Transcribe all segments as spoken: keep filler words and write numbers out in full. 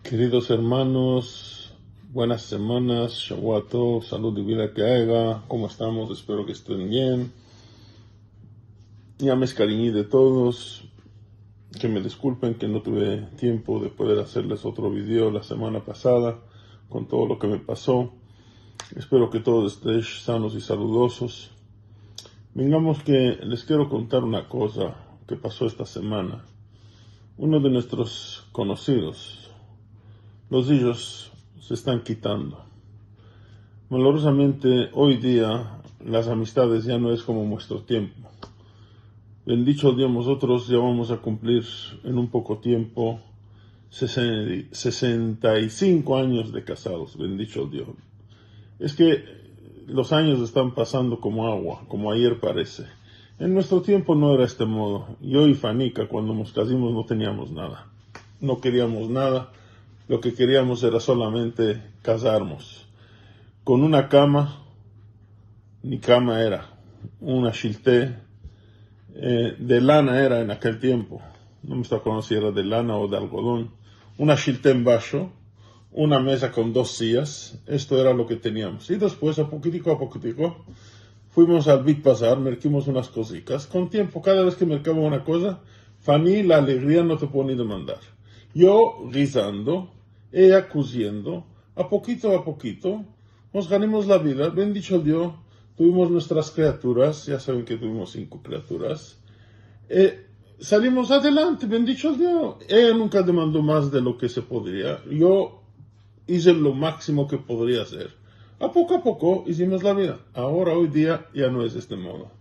Keridos ermanos, buenas semanas, Shavua Tov, salud i vida ke aya. Komo estamos? Espero ke esten bien. Ya me eskariñi de todos. Ke me diskulpen ke no tuve tiempo de poder azerles otro video la semana pasada kon todo lo ke me paso. Espero ke todos estesh sanos i saludozos. Vengamos ke les kero kontar una koza ke paso esta semana. Uno de muestros konosidos, los ijos se estan kitando. Malorozamente, oy dia las amistades ya no es komo muestro tiempo. Bendicho el Dio, mozotros ya vamos a kumplir en un poko tiempo sesen-, sesenta i sinko anyos de kazados, bendicho el Dio. Es ke los anyos estan pasando komo agua, komo ayer parese. En muestro tiempo no era este modo. Yo i Fanika, kuando mos kazimos, no teniamos nada. No keriamos nada. Lo ke keriamos era solamente kazarmos. Kon una kama, ni kama era, una shilte, eh, de lana era en akel tiempo. No me esto akodando si era de lana o de algodon. Una shilte en basho, una meza kon dos siyas, esto era lo ke teniamos. I despues, a pokitiko a pokitiko, fuimos al Bit Bazar, merkimos unas kozikas. Kon tiempo, kada vez ke merkava una koza, Fani, la alegria no te puedo ni demandar. Yo gizando, eya kuziendo, a pokito a pokito, mos ganimos la vida, bendicho el Dio, tuvimos muestras kriaturas, ya saven ke tuvimos sinko kriaturas. Eh, salimos adelante, bendicho el Dio. Eya nunka demando mas de lo ke se podria. Yo ize lo maksimo ke podria azer. A poko a poko izimos la vida. Agora, oy dia, ya no es este modo.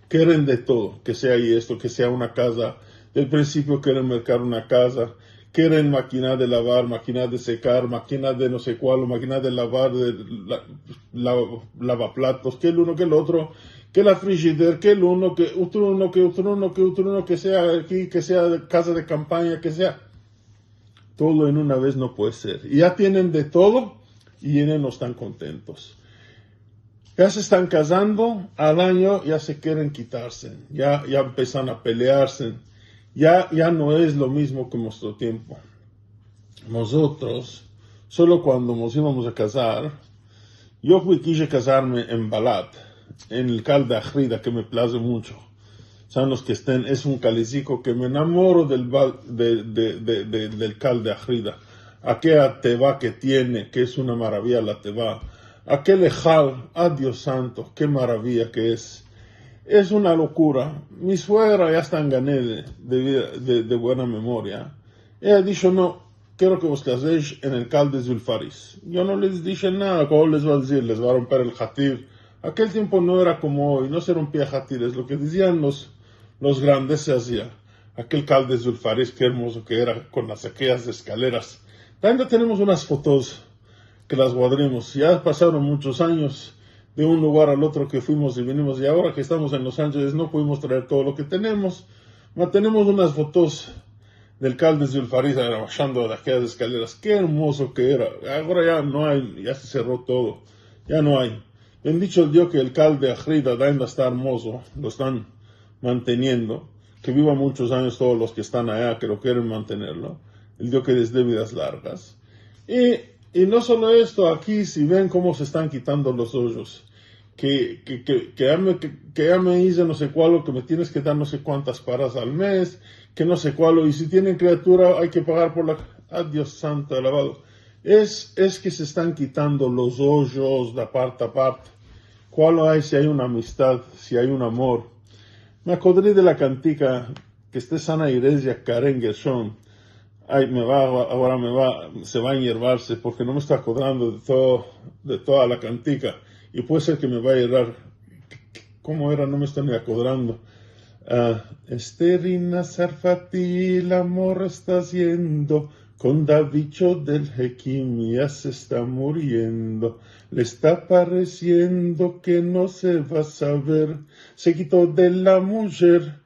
Keren de todo, ke sea i esto, ke sea una kaza. Del prinsipio keren merkar una kaza, keren makina de lavar, makina de sekar, makina de no se kual, makina de lavar, de la-, la-, lavaplatos, ke el uno, ke el otro, ke la frijider, ke el uno, ke otro uno, ke otro uno, ke otro uno, ke sea aki, ke sea kaza de kampanya, ke sea. Todo en una vez no puede ser. I ya tienen de todo i ya no estan kontentos. Ya se estan kazando, al anyo ya se keren kitarse, ya, ya empesan a pelearse, ya, ya no es lo mizmo ke muestro tiempo. Mozotros, solo kuando mos ivamos a kazar, yo fui, kije kazarme en Balat, en el Kal de Ahrida, ke me plaze muncho. Saven los ke esten, es un kaleziko ke me enamoro del bal-, de, de, de, de, del Kal de Ahrida. Akeya teva ke tiene, ke es una maraviya la teva. Akel ejal, a Dios santo, ke maraviya ke es. Es una lokura. Mi suegra ya esta en Gan Eden, de vida, de, de buena memoria. Eya disho, no, kero ke vos kazesh en el Kal de Zulfaris. Yo no les dishe nada, komo les va a dizir? Les va a romper el hatir. Akel tiempo no era komo oy, no se rompia hatires. Lo ke dizian los, los grandes se azia. Akel Kal de Zulfaris, ke ermozo ke era, kon las, akeyas eskaleras. Tambien tenemos unas fotos ke las guadrimos. Ya pasaron munchos anyos de un lugar al otro ke fuimos i vinimos, i agora ke estamos en Los Angeles no pudimos traer todo lo ke tenemos, ma tenemos unas fotos del Kal de Zulfaris, era bashando de akeyas eskaleras. Ke ermozo ke era. Agora ya no ay, ya se serro todo. Ya no ay. Bendicho el Dio ke el Kal de Ahrida ainda esta ermozo, lo estan manteniendo. Ke biva munchos anyos todos los ke estan aya, ke lo keren mantenerlo. El Dio ke les de vidas largas. I, i no solo esto, aki si ven komo se estan kitando los ojos. Ke, ke, ke, ke ya me, ke, ke ya me ize no se kual, ke me tienes ke dar no se kuantas paras al mez, ke no se kual, i si tienen kriatura ay ke pagar por la, a Dios santo, alavado. Es, es ke se estan kitando los ojos de aparte a aparte. Kual ay si ay una amistad, si ay un amor? Me akodri de la kantika ke este sana i rezia Karen Gershon. Ay, me va, agora me va, se va a enyervarse porke no me esto akodrando de todo, de toda la kantika. I puede ser ke me va a errar. Komo era? No me esto ni akodrando. Ah, Esterina Sarfati, el amor esta aziendo, kon Davicho del Hekim ya se esta muriendo. Le esta paresiendo ke no se va a saver. Se kito de la mujer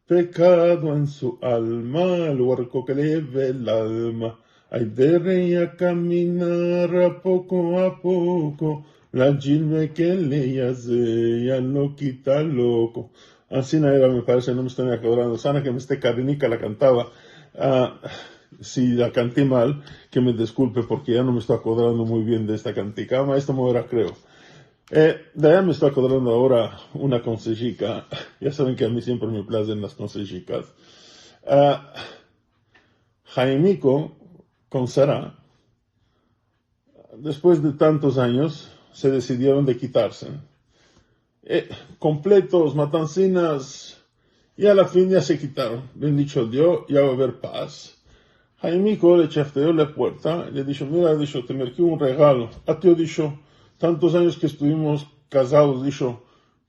pekado en su alma, el huerko ke le yeve el alma. Ay, dere ya kaminar a poko a poko, la djinve ke le yaze ya lo kita loko. Ansina era, me parese, no me esto ni akodrando. Sana ke me este Karinika la kantava. Ah, Si la kanti mal, ke me diskulpe, porke ya no me esto akodrando muy bien de esta kantika. Ama esta mujer, kreo. E, de aya me esto akodrando agora una konsejika. Ya saven ke a mi siempre me plazen las konsejikas. A, Jaimiko kon Sara, despues de tantos anyos, se desidieron de kitarse. E, konpletos, matansinas, i a la fin ya se kitaron. Bendito Dio, ya va a aver paz. Jaimiko le chafteyo la puerta i le disho: "Mira", disho, "te merki un regalo. A ti", disho, "tantos anyos ke estuvimos kazados", disho,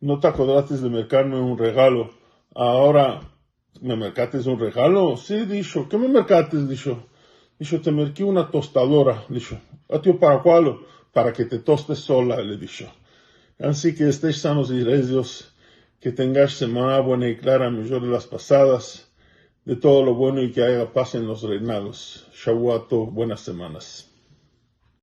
"no te akodrastes de merkarme un regalo. Agora me merkates un regalo?" "Si", disho. "Ke me merkates?", disho. Disho: "Te merki una tostadora", disho. "A ti para kualo?" "Para ke te tostes sola", le disho. Ansi ke estesh sanos i rezios, ke tengash semana buena i klara, mijor de las pasadas, de todo lo bueno i ke aya paz en los reinados. Shavua tov, buenas semanas.